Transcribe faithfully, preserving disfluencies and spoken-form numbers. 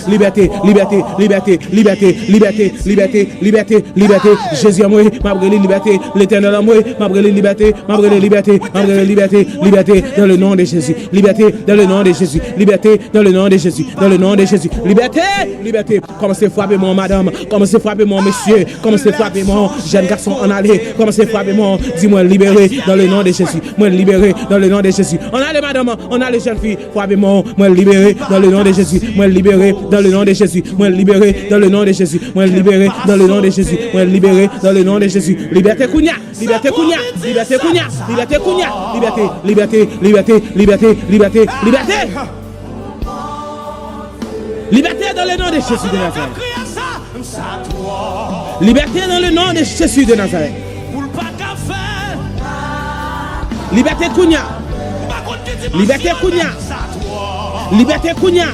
Libète, libète, libète, libète, libète, libète, libète, libète, libète. Jezi anmwe, m ap rele libète. Letènèl anmwe, m ap rele libète, m ap rele libète, m ap rele libète, libète dans le nom de Jésus. Libète dans le nom de Jésus. Libète dans le nom de Jésus. Dans le nom de Jésus. Libète, libète. Kòmanse frape mwen, madanm. Kòmanse frape mwen, mesye. Kòmanse frape mwen, jèn gason, ann ale. Kòmanse frape mwen, di mwen libere dans le nom de Jésus. Mwen libere dans le nom de Jésus. Ann ale, madanm, ann ale, jèn fi. Frape mwen, mwen libere dans le nom de Jésus. Mwen libere dans le nom de Jésus. Mwen libere dans le nom de Jésus. Mwen libere dans le nom de Jésus. Mwen libere dans le nom de Jésus. Libète kounya. Libète kounya. Libète kounya. Libète kounya. Libète, libète, libète, libète, libète, libète. Libète dans le nom de Jésus de Nazareth. Libète dans le nom de Jésus de Nazareth. Libète kounya. Libète kounya. Libète kounya.